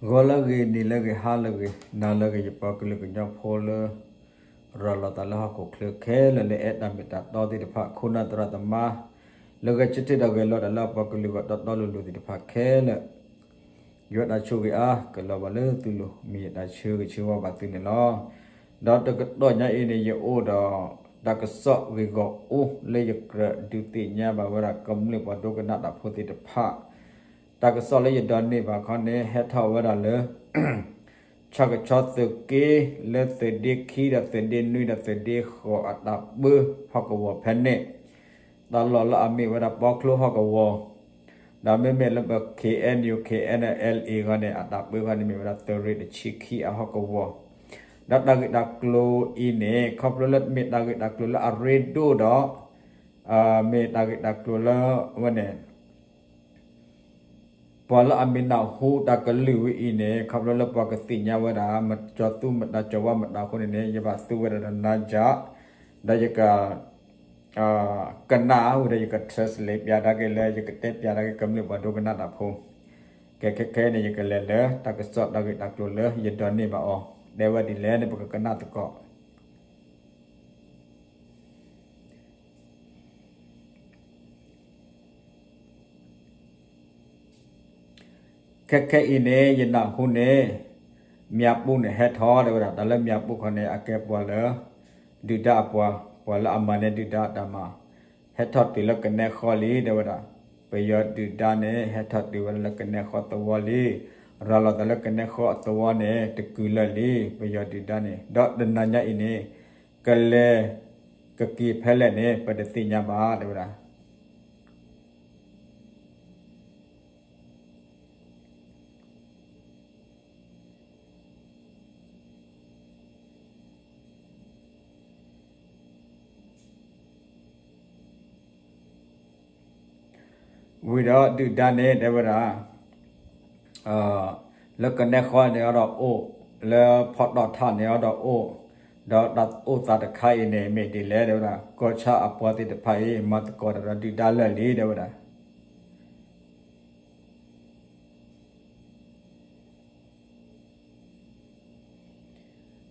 ဂီၤလၢအဂ့ၤ, နံၤလၢအဂ့ၤ, ဟါလၢအဂ့ၤ, နၤလၢအဂ့ၤ, ယပှၤကလုာ်ကညီဖိလၢ ရၤလီၤသးလၢဟီၣ်ခိၣ်ချၢခဲလၢာ်လၢအဲၣ်တၢ်မ့ၢ်တၢ်တီသ့ၣ်တဖၣ်, ခိၣ်နၢ်သရၣ်သမါ လၢဂဲၤဆၢထၢၣ်ဒီးဂဲၤလိာ်တၢ်လၢအပှၤကလုာ်ဂီၢ်တီတီလိၤလိၤသ့ၣ်တဖၣ်ခဲလၢာ် ယွၤတၢ်ဆိၣ်ဂ့ၤအါကလီၤဘၣ်လၢသုလိၤ, မ့ၢ်ယတၢ်ဆၢဂ့ၤဆၢဝါဘၣ်သုန့ၣ်လီၤ. ဒီးတကတီၢ်ညါအံၤန့ၣ် ယအိၣ်ဒီးတၢ်ကစီၣ်ဂ့ၢ်ဂီၢ်အိၣ်လၢယကြၢးဒုးသ့ၣ်ညါဘၣ်ဝဲဒၣ်ကမျၢၢ်ပှၤဒိကနၣ်တၢ်ဖိသ့ၣ်တဖၣ်, တၢ်ကစီၣ်လၢယဒိးန့ၢ်ဘၣ်ခီန့ၣ် ဟဲထီၣ်ဝဲဒၣ်လၢ ဆၣ်ကဆီသုးက့ လၢသုးဒ့ခံဒီးသုးဒ့နွံဒီးသုးဒ့ဃိးအတၢ်ပၢဟီၣ်ကဝီၤဖဲန့ၣ်, တၢ်လီၢ်လၢအမ့ၢ်ဝဲဒၣ်ပီချိဟီၣ်ကဝီၤ, ဒီးမ့မ့ၢ်လၢပ K N U K N L A ဂီၢ်န့ၣ် အတၢ်ပၢဃီန့ၣ်မ့ၢ်ဝဲဒၣ်သုးရ့ၣ်တဆံခံအဟီၣ်ကဝီၤ, ဒီးတၢ်ဂ့ၢ်တၢ်ကျိၤအံၤန့ၣ် ခီဖျိလၢမ့ၢ်တၢ်ဂ့ၢ်တၢ်ကျိၤလၢအရ့ဒိၣ်ဒီး မ့ၢ်တၢ်ဂ့ၢ်တၢ်ကျိၤလၢအဝဲန့ၣ် ပှၤလၢအမ့ၢ်နၢ်ဟူတၢ်ကလုၢ်ဝဲအံၤန့ၣ် ခီဖျိလၢပှၤကသ့ၣ်ညါဝဲဒၣ် မတၤကၠီၤသူမတၤကၠီၤဝါမတၤအဃိန့ၣ်န့ၣ် ယဘၣ်သူဝဲဒၣ်ဒီးနါယၤ, ဒီးယက ကနၣ်ဝံၤဒီးယက translate ပျးဒၣ်က့ၤလၢ ယကတဲပျးဒၣ်က့ၤကမျၢၢ်ပှၤဒိကနၣ်တၢ်ဖိ, ကဲခဲခဲအံၤန့ၣ် ယကလဲၤလၢတၢ်ကစီၣ်တၢ်ဂ့ၢ်တၢ်ကျိၤလၢယဒိးန့ၢ်ဘၣ်အီၤ, တဲဝဲဒ်လဲၣ်န့ၣ် ပကကနၣ်သကိး ခဲခဲအံၤန့ၣ် ယနၢ်ဟူန့ၣ် မၠၣ်ပူၣ်န့ၣ်ဟဲထီၣ် တဲဝဲဒၣ် တၢ်လၢမၠၣ်ပူၣ်ခီန့ၣ် အကဲပှၤလၢ ဒုၣ်ဒါအပှၤ, ပှၤလၢအမၤန့ၢ်ဒုၣ်ဒါအတၢ်မၤ, ဟဲထီၣ်တုၤလၢကနဲဃီလံ တဲဝဲဒၣ်, ပယီၤဒုၣ်ဒါန့ၣ် ဟဲထီၣ်တုၤဝဲဒၣ်လၢကနဲဃီသဝီလံ, ရၤလီၤသးလၢကနဲဃီအသဝီန့ၣ် တကုာ်လၢာ်လံ ပယီၤဒုၣ်ဒါန့ၣ်, ဒီးတနၤညါအံၤန့ၣ် ကလဲၤ ကက့ၤဖဲလဲၣ်န့ၣ် ပတသ့ၣ်ညါဘၣ် တဲဝဲဒၣ်. ဝံၤဒီးဒုၣ်ဒါန့ၣ် တဲဝဲဒၣ် လၢကနဲဃီန့ၣ်အီၤဒီးအိၣ်, လၢဖီတီၣ်ထၣ်န့ၣ်အီၤဒီးအိၣ်, ဒီးတၢ်အိၣ်သးတခါအံၤန့ၣ် မ့ၢ်ဒ်လဲၣ် တဲဝဲဒၣ်, ကီၢ်ဆၣ်အပှၤသ့ၣ်တဖၣ်အံၤ မၤသကိးတၢ်ဒီးဒုၣ်ဒါလၢာ်လံ တဲဝဲဒၣ်.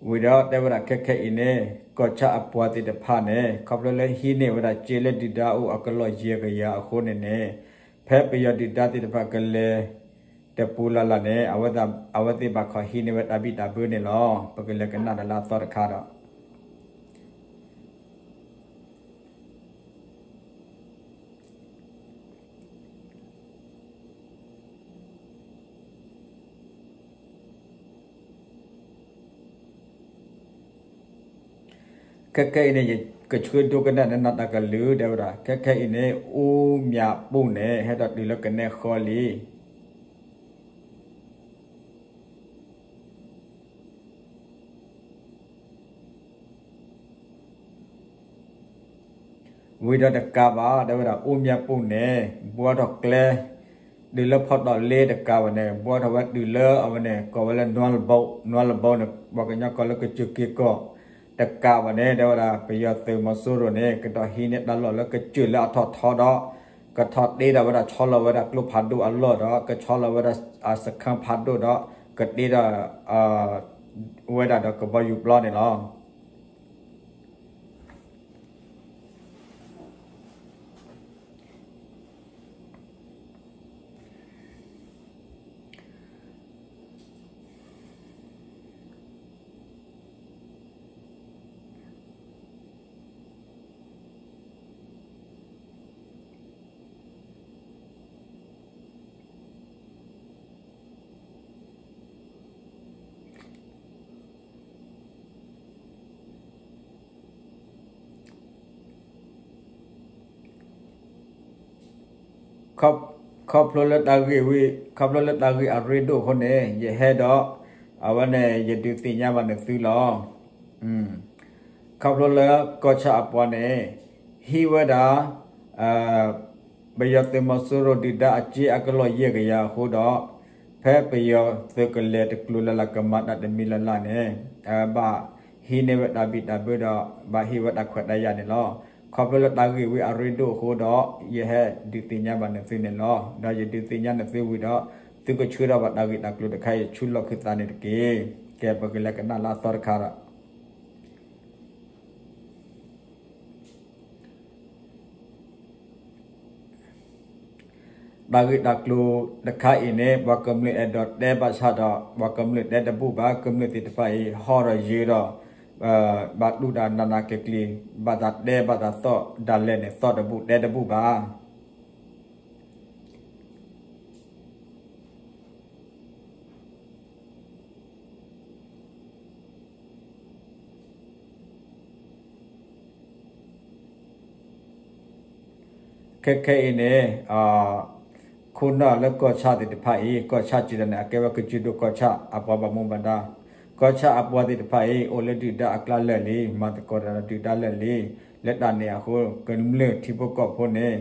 ဝံၤဒီးတဲဝဲဒၣ်ခဲခဲအံၤန့ၣ် ကီၢ်ဆၣ်အပှၤသ့ၣ်တဖၣ်န့ၣ် ခီဖျိလၢဟံးန့ၢ်ဝဲဒၣ်စ့လၢဒုၣ်ဒါအအိၣ်အကလီၢ်ယဲၢ်ကယၤအဃိန့ၣ်န့ၣ် ဖဲပယီၤဒုၣ်ဒါသ့ၣ်တဖၣ်ကလဲၤတပူၤလၢ်လၢ်န့ၣ် အဝဲသ့ၣ်ဘၣ်ခီဟံးန့ၢ်ဝဲတၢ်ဘံၣ်တၢ်ဘၢန့ၣ်လီၤ. ပကလဲၤကနၣ်ဒီးလၢအသီတခါဒီး ခဲခဲအံၤန့ၣ် ယကဆှၢဒိကနၣ်နၤတၢ်ကလုၢ် တဲဝဲဒၣ်, ခဲခဲအံၤန့ၣ် အူမၠၣ်ပူၣ်န့ၣ် ဟဲထီၣ်တုၤလၢကနဲဃီလံ ဝံၤဒီးတကးဘၣ် တဲဝဲဒၣ် အူမၠၣ်ပူၣ်န့ၣ် ဘှီထီၣ်ကျဲ တုၤလၢဖီတီၣ်လ့တကးဘၣ်န့ၣ် ဘှီထီၣ်ဝဲတုၤလၢအဝဲန့ၣ် ကိးဝဲလၢ နွါလဘီ, နွါလဘီန့ၣ် ပှၤကညီကိးလၢကစၢၢ်က့ၤကီၢ် တကးဘၣ်န့ၣ် တဲဝဲဒၣ် ပယီၤသုးမီၤစိရိၤန့ၣ် ကဒီးဟံးန့ၢ်တၢ်လီၢ်လၢကစၢၢ်လၢအထီၣ်ထီဒီး ကထီၣ်တ့ထီၣ်ဝဲဒၣ် ဆီလီၤဝဲဒၣ်ကျိဖးဒိၣ်အလီၢ်ဒီး ကဆီလီၤဝဲဒၣ်စခါဖးဒိၣ်ဒီး ကတ့ထီၣ် ဝဲဒၣ်ဒီးကဘီယူၤပျီန့ၣ်လီၤ. ခီဖျိလၢတၢ်ဂ့ၢ်ဝံၤ, ခီဖျိလၢတၢ်ဂ့ၢ်အရ့ဒိၣ်အဃိန့ၣ် ယဟဲဒီး အဝဲန့ၣ် ယဒုးသ့ၣ်ညါဘၣ်နသုလီၤ. ခီဖျိလၢကီၢ်ဆၣ်အပှၤန့ၣ် ဟံးဝဲဒၣ် ပယီၤသုးမီၤစိရိၤဒုၣ်ဒါအစ့အကလီၢ်ယဲၢ်ကယၤအဃိဒီး ဖဲပယီၤသုးကလဲၤတကျိၤလၢ်လၢ် ကမၤတၢ်တမံၤလၢ်လၢ်န့ၣ် ဘၣ်ဟံးန့ၢ်ဝဲတၢ်ဘံၣ်တၢ်ဘၢဒီး ဘၣ်ဟ့ၣ်ဝဲတၢ်ခွဲးတၢ်ယာ်န့ၣ်လီၤ. ခီဖျိလၢတၢ်ဂ့ၢ်ဝံၤအရ့ဒိၣ်အဃိဒီး ယဟဲဒုးသ့ၣ်ညါဘၣ်နသုန့ၣ်လီၤ. ဒီးယဒုးသ့ၣ်ညါနသုဝံၤဒီး သုကဆှၢထီၣ်ဘၣ်တၢ်ဂ့ၢ်တၢ်ကျိၤတခါအံၤ ဆူလီၢ်ခၢၣ်သးန့ၣ်တက့ၢ်. ကဲ ပကလဲၤကနၣ်လၢအသီတခါဒီး တၢ်ဂ့ၢ်တၢ်ကျိၤတခါအံၤန့ၣ် ပှၤကမျၢၢ်အဲၣ်ဒိးတဲဘၣ်ဆၣ်ဒီး ပှၤကမျၢၢ်တဲတဘူၣ်ဘၣ်. ကမျၢၢ်သ့ၣ်တဖၣ်အံၤ ဟီၣ်ဒီးယၢၤဒီး ဘၣ်တူၢ်တၢ်နးနးကျံၤကျံၤ ဘၣ်သးတဲဘၣ်သးသီၣ်ဒၣ်လဲာ်န့ၣ် သီၣ်တဘူၣ်တဲတဘူၣ်ဘၣ်. ခဲခဲအံၤန့ၣ် ခိၣ်နၢ်လၢကီၢ်ဆၣ်သ့ၣ်တဖၣ်အံၤ ကီၢ်ဆၣ်စံးတၢ်န့ၣ် အကဲဝဲကစၢၢ်ဒိၣ်ကီၢ်ဆၣ်အပှၤဘၣ်မူဘၣ်ဒါ ကီၢ်ဆၣ်အပှၤသ့ၣ်တဖၣ်အံၤ အိၣ်လၢဒုၣ်ဒါအကျါလၢာ်လံ မၤသကိးတၢ်ဒီးဒုၣ်ဒါလၢာ်လံ. လၢတၢ်န့ၣ်အဃိ ကမျၢၢ်ထံဖိကီၢ်ဖိန့ၣ်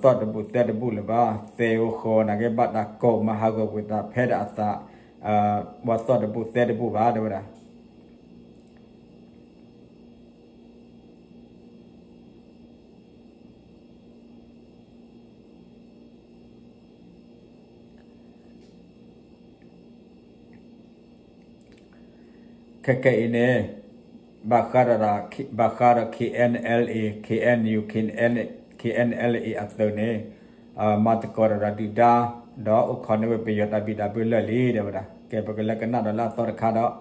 သီၣ်တဘူၣ်သဲတဘူၣ်လၢၤဘၣ် သဲဧိၤဃီ နာ်က့ဘၣ်တၢ်ကိးမၤဟးဂီၤကွံာ်တၢ်ဖဲဒၣ်အသး ပှၤသီၣ်တဘူၣ်သဲတဘူၣ်ဘၣ် တဲဝဲဒၣ်. ခဲခဲအံၤန့ၣ် ဘၣ်ဃးဒီး ဘၣ်ဃးဒီး KNLA KNU KNLA အသုးန့ၣ် မၤသကိးတၢ်ဒီးဒုၣ်ဒါ ဒီးအိၣ်ခိးန့ၢ်ဝဲပယီၤတၢ်ဘံၣ်တၢ်ဘၢလၢာ်လံ တဲဝဲဒၣ်. ကဲ ပကလဲၤကနၣ်ဒီးလၢအသီတခါဒီး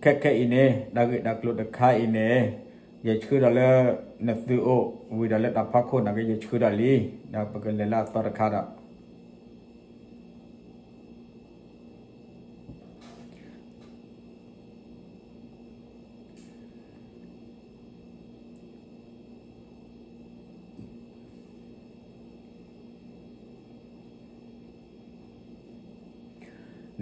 ခဲခဲအံၤန့ၣ် တၢ်ဂ့ၢ်တၢ်ကျိၤတခါအံၤန့ၣ် ယဆှၢဒီးလၢ နသုအိၣ်ဝံၤဒီးလၢတၢ်ဖီခိၣ်နာ်က့ ယဆှၢဒီးလံ. ဒီးပကလဲၤလၢအသီတခါဒီး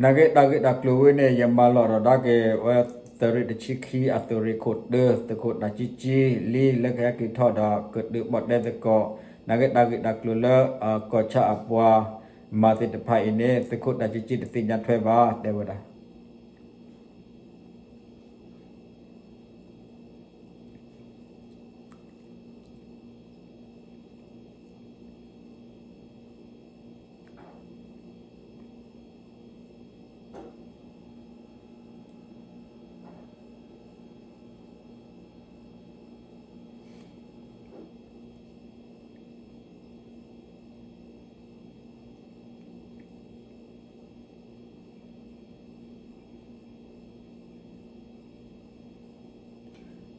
နာ်က့တၢ်ဂ့ၢ်တၢ်ကျိၤဝဲန့ၣ် ယမၤလီၤဒီးဒါက့ၤဝဲ သုးရ့ၣ်တဆံခံအသုးရ့ၣ်ခိၣ်တၢ သုးခိၣ်တၢ်ကံကံလံ လၢကဟဲက့ၤထီၣ်ဒီး ကဒုးဘၣ်တဲသကိး နာ်က့တၢ်ဂ့ၢ်တၢ်ကျိၤလၢ ကီၢ်ဆၣ်အပှၤမၤသ့ၣ်တဖၣ်အံၤန့ၣ် သုးခိၣ်တၢ်ကံကံတသ့ၣ်ညါထွဲဘၣ် တဲဝဲဒၣ်.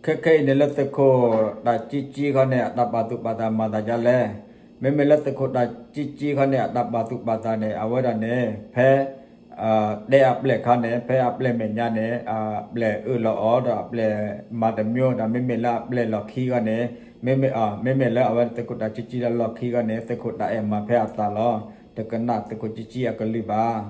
ခဲခဲအံၤန့ၣ်လၢသုးခိၣ်တၢ်ကံကံခီန့ၣ် အတၢ်ပာ်သူၣ်ပာ်သးမၤသးဒ်လဲၣ်. မ့မ့ၢ်လၢသုးခိၣ်တၢ်ကံကံခီန့ၣ် အတၢ်ပာ်သူၣ်ပာ်သးန့ၣ် အဝဲဒၣ်န့ၣ် ဖဲ တဲအပျဲၢ်ခါန့ၣ် ဖဲအပျဲၢ်မဲာ်ညါန့ၣ် အပျဲၢ်အၢၣ်လီၤအီၤဒီးအပျဲၢ်မၤတမံၤ ဒီးမ့မ့ၢ်လၢအပျဲၢ်လီၢ်ခံခီန့ၣ် မ့မ့ၢ်လၢအဝဲသုးခိၣ်တၢ်ကံကံလၢလီၢ်ခံခီန့ၣ် သုးခိၣ်တၢ်အဲၣ်မၤဖဲအသးလီၤ. တကနၣ်သုးခိၣ်ကံကံအကလုၢ်ဘၣ်.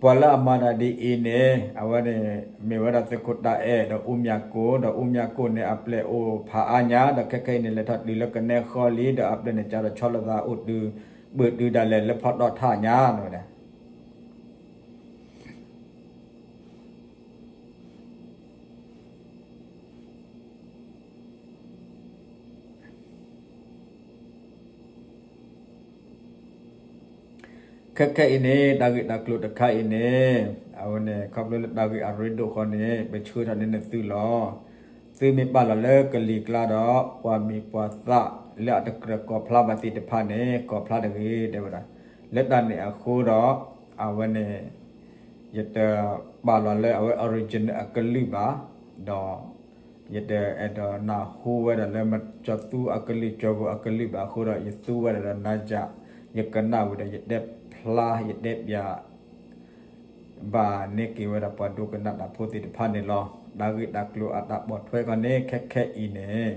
ပှၤလၢအမၤတၢ်ဒ်အံၤန့ၣ် အဝဲန့ၣ် မ့ၢ်ဝဲဒၣ်သုးခိၣ်တၢ်အဲၣ်ဒီးအူမၠးကိၣ် ဒီးအူမၠးကိၣ်န့ၣ် အပျဲၢ်အိၣ်ဖးအါညါ ဒီးခဲခဲအံၤန့ၣ် လဲၤထီၣ်တုၤလၢကနဲဃီလံ ဒီးအပျဲၢ်န့ၣ် ကၢ်ဒီးဆီလီၤသးအိၣ်တုၤ ဘၣ်တုၤဒၣ်လဲာ်လၢဖီတီၣ်ထၣ်ညါ တဲဝဲဒၣ်. ခဲခဲအံၤန့ၣ် တၢ်ဂ့ၢ်တၢ်ကျိၤတခါအံၤန့ၣ် အဝဲန့ၣ် ခီဖျိလၢတၢ်ဂ့ၢ်အရ့ဒိၣ်ဃီန့ၣ် ပဆှၢထီၣ်န့ၢ်နသုလီၤ. သုမ့ၢ်ပာ်လီၤလၢကလံၤကျါဒီး ပှၤမံၤပှၤသၣ်လၢအတကြၢးကိးဖျါဘၣ်သ့ၣ်တဖၣ်န့ၣ် ကိးဖျါတဂ့ၤ တဲဝဲဒၣ်. လၢတၢ်န့ၣ်အဃိဒီး အဝဲန့ၣ် ယတပာ်လီၤလၢအဝဲ original အကလုၢ်ဘၣ်, ဒီး ယတအဲၣ်ဒိးနၢ်ဟူဝဲဒၣ်လၢ မကၠီၤသူအကလုၢ် ကၠီၤပူၤအကလုၢ်ဘၣ်အဃိဒီး ယသူဝဲဒၣ်ဒီးနၤယၤ ယကနၣ်ဝံၤဒီး ယတဲဖျါ ယတဲပျး ဘၣ်န့ၢ်က့ၤဝဲဒၣ်ပှၤဒိကနၣ်တၢ်ဖိသ့ၣ်တဖၣ်န့ၣ်လီၤ. တၢ်ဂ့ၢ်တၢ်ကျိၤအတၢ်ပိာ်ထွဲခီန့ၣ် ခဲခဲအံၤန့ၣ်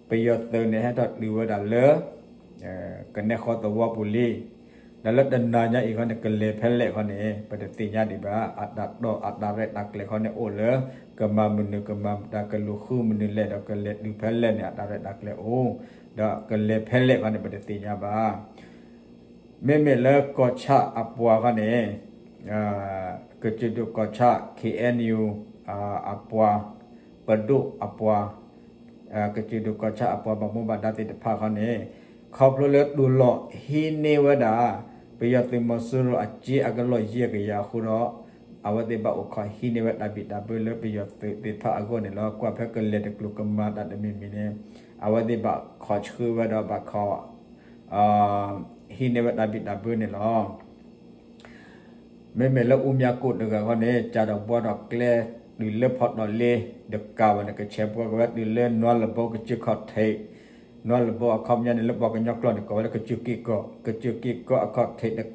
ပယီၤသုးန့ၣ် ဟဲထီၣ်တုၤဝဲဒၣ်လၢ ကနဲဃီသဝီပူၤလံ. ဒီးလၢတနၤညါအံၤခီန့ၣ် ကလဲၤဖဲလဲၣ်ခီန့ၣ် ပတသ့ၣ်ညါဒံးဘၣ်. အတၢ်တိာ်အတၢ်ရဲၣ်တၢ်ကျဲၤခီန့ၣ်အိၣ်လၢ ကမၤမနုၤ ကမၤတၢ်ကလူၤဃုမနုၤလဲၣ် ဒီးကလဲၤတုၤဖဲလဲၣ်န့ၣ် အတၢ်ရဲၣ်တၢ်ကျဲၤအိၣ်, ဒီးကလဲၤဖဲလဲၣ်ခီန့ၣ် ပတသ့ၣ်ညါဘၣ်. မ့မ့ၢ်လၢကီၢ်ဆၣ်အပှၤခီန့ၣ် ကစၢၢ်ဒိၣ်ကီၢ်ဆၣ် ခ့ၣ်အဲၣ်ယူၣ် အပှၤ, ပဒိၣ်အပှၤ, ကစၢၢ်ဒိၣ်ကီၢ်ဆၣ်အပှၤဘၣ်မူဘၣ်ဒါသ့ၣ်တဖၣ်ခီန့ၣ် ခီဖျိလၢတူၢ်လိာ်ဟံးန့ၢ်ဝဲဒၣ် ပယီၤသုးမီၤစိရိၤအစ့အကလီၢ်ယဲၢ်ကယၤအဃိဒီး အဝဲသ့ၣ်ဘၣ်အိၣ်ခိးဟံးန့ၢ်ဝဲတၢ်ဘံၣ်တၢ်ဘၢလၢပယီၤသုးသ့ၣ်တဖၣ်အဂီၢ်န့ၣ်လီၤ. ကွၢ်ဖဲကလဲၤတကျိၤကမၤတၢ်တမံၤမံၤန့ၣ် အဝဲသ့ၣ်ဘၣ်ခိးဆှၢဝဲဒီးဘၣ်ခိး ဟံးန့ၢ်ဝဲတၢ်ဘံၣ်တၢ်ဘၢန့ၣ်လီၤ. မ့မ့ၢ်လၢအူမၠါကိၣ်တဂၤခီန့ၣ် ကၢ်ဒီးဘှီဒီးကျဲ တုၤလၢဖီတီၣ်လ့ တကးဘၣ်န့ၣ် ကဆဲးပှၤကဝဲတုၤလၢ နွါလဘိကစၢၢ်ခီၣ်ထံး, နွါလဘိအခီပညီန့ၣ် လၢပှၤကညီကျိာ်န့ၣ် ကိးဝဲလၢကစၢၢ်က့ၢ်ကီၢ်, ကစၢၢ်က့ၢ်ကီၢ်အခီၣ်ထံး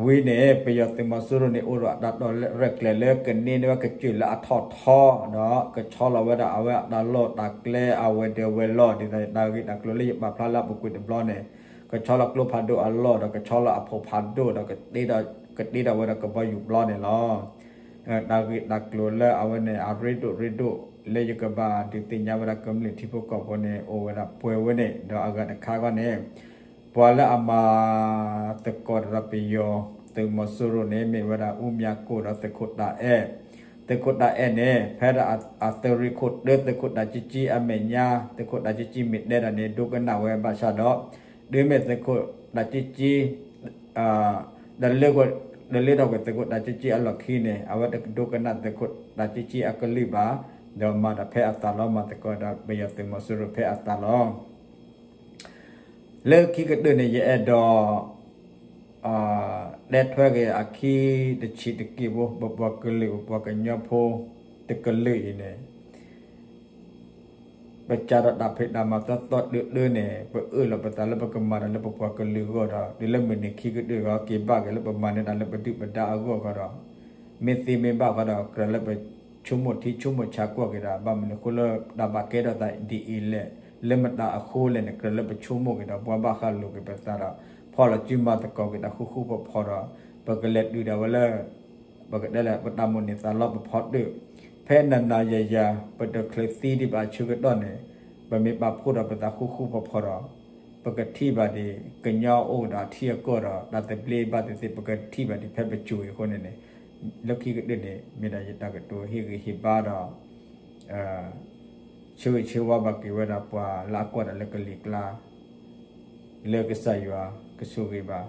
ဝံၤန့ၣ် ပယီၤသုးမီၤစိရိၤန့ၣ် အိၣ်ဒီးအတၢ်တိာ်ရဲၣ်ကျဲၤလၢကန့ၢ်န့ၢ်ဝဲကစၢၢ်လၢအထီၣ်ထီ ဒီးကဆီလီၤဝဲဒၣ်အဝဲအတၢ်လီၢ်တၢ်ကျဲအဝဲၤဒၢးဝဲၤလီၢ် ဒ်သိးတၢ်ဂ့ၢ်တၢ်ကျိၤလၢယပာ်ဖျါလၢအပူၤကွံာ်တဘျီန့ၣ် ကဆီလီၤကျိဖးဒိၣ်အလီၢ် ဒီးကဆီလီၤအဖိဖးဒိၣ်ဒီး ကတ့ထီၣ်ဝဲဒီးကဘီယူၤဘျီန့ၣ်လီၤ. တၢ်ဂ့ၢ်တၢ်ကျိၤလၢအဝဲန့ၣ် အရ့ဒိၣ်ရ့ဒိၣ် လၢယကဘၣ်ဒုးသ့ၣ်ညါဝဲဒၣ်ကမျၢၢ်ထံဖိကီၢ်ဖိန့ၣ် အိၣ်ဝဲဒၣ်ပှဲၤဝဲန့ၣ် ဒီးအဂၤတခါခီန့ၣ် ပှၤလၢအမၤသကိးဒီးပယီၤသုးမီၤစိရိၤန့ၣ် မ့ၢ်ဝဲဒၣ်အူမၠါကိၣ်ဒီးသုးခိၣ်တၢ်အဲၣ်, သုးခိၣ်တၢ်အဲၣ်န့ၣ် ဖဲဒၣ်အသုးရ့ၣ်ခိၣ်တၢ သုးခိၣ်တၢ်ကံကံအမဲာ်ညါ သုးခိၣ်တၢ်ကံကံမ့ၢ်တဲဒၣ်န့ၣ် ဒိကနၣ်ဝဲဘၣ်ဆၣ်ဒီး တုၤမ့ၢ်သုးခိၣ်တၢ်ကံကံ တလၢထီၣ်ကွံာ်သုးခိၣ်တၢ်ကံကံအလီၢ်ခံန့ၣ် အဝဲတဒိကနၣ်သုးခိၣ်တၢ်ကံကံအကလုၢ်ဘၣ်, ဒီးမၤတၢ်ဖဲအသးလီၤ မၤသကိးဒီးပယီၤသုးမီၤစိရိၤဖဲအသးလီၤ. လၢခံကတၢၢ်န့ၣ် ယအဲၣ်ဒိး တဲထွဲက့ၤအခံတဆံးတက့ၢ်ဖိ ပပှၤကလုာ် ပပှၤကညီဖိတကလုာ်အံၤန့ၣ် ပစးထီၣ်တၢ်ဖံးတၢ်မၤသီသီတၢတၢန့ၣ် ပအၢၣ်လီၤပသးလၢပကမၤတၢ်လၢပပှၤကလုာ်အဂီၢ်ဒီး တုၤလၢမုၢ်နံၤခံကတၢၢ်ဂီၤ က့ၤဘၣ်က့ၤလၢပမၤန့ၢ်တၢ်လၢပဒုၣ်ပဒါအဂီၢ်ဃီဒီး မ့ၢ်သ့မ့ၢ်ဘၣ်ဃီဒီး ကြၢးလၢပဆိကမိၣ်ထံဆိကမိၣ်ဆးကွၢ်က့ၤဒီး ဘၣ်မနုၤအဃိလၢ တၢ်ဘၣ်ကဲထီၣ်သးဒ်အံၤလဲၣ် လၢမတၤအဃိလဲၣ်န့ၣ် ကြၢးလၢပဆိကမိၣ်က့ၤဒီး ပှၤဘၣ်ဃးလိာ်က့ၤပသးဒီး ဖီၣ်လီၤစုမၤသကိးက့ၤတၢ်ဃူဃူဖိးဖိးဒီး ပကလဲၤတုၤဒၣ်ဝဲလၢ ပကတဲလၢ ပတၢ်မိၣ်န့ၢ်သးလီပဖီတၢၢ် ဖဲနၤနၤယၤယၤ ပတချုးသံဒံးဘၣ်အဆၢကတီၢ်န့ၣ် ပမ့ၢ်ပာ်ဖှိၣ်ဒီးပသးဃူဃူဖိးဖိးဒီး ပကထံၣ်ဘၣ်ဒံး ကညီအိၣ်ဒီးအထံအကီၢ်ဒီး တၢ်သဘျ့ဘၣ်သ့ၣ်သ့ၣ် ပကထံၣ်ဘၣ်ဒံးဖဲပစိၤအံၤအဃိန့ၣ်န့ၣ် လၢခံကတၢၢ်န့ၣ် မ့ၢ်ဒၣ်ယတၢ်ကတိၤဟ့ၣ်ဂံၢ်ဟ့ၣ်ဘါဒီး ဆၢဂ့ၤဆၢဝါဘၣ်က့ၤဝဲဒၣ်ပှၤလၢအကွၢ်တၢ်လၢကလံၤကျါ လၢကစၢ်ယွၤကဆိၣ်ဂ့ၤဘၣ်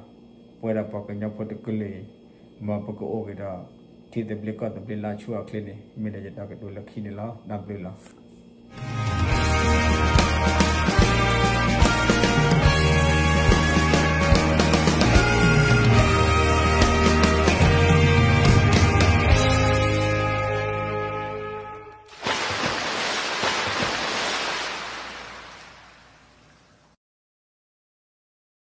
ပဝဲဒၣ်ပှၤကညီဖိတကလုာ်အံၤ မ်ပကအိၣ်က့ၤဒီး ထံသဘျ့ကီၢ်သဘျ့လၢအဆူၣ်အချ့န့ၣ် မ့ၢ်ဒၣ်ယတၢ်ကတိၤလၢခံန့ၣ်လီၤ. တၢ်ဘျုးလီၤ.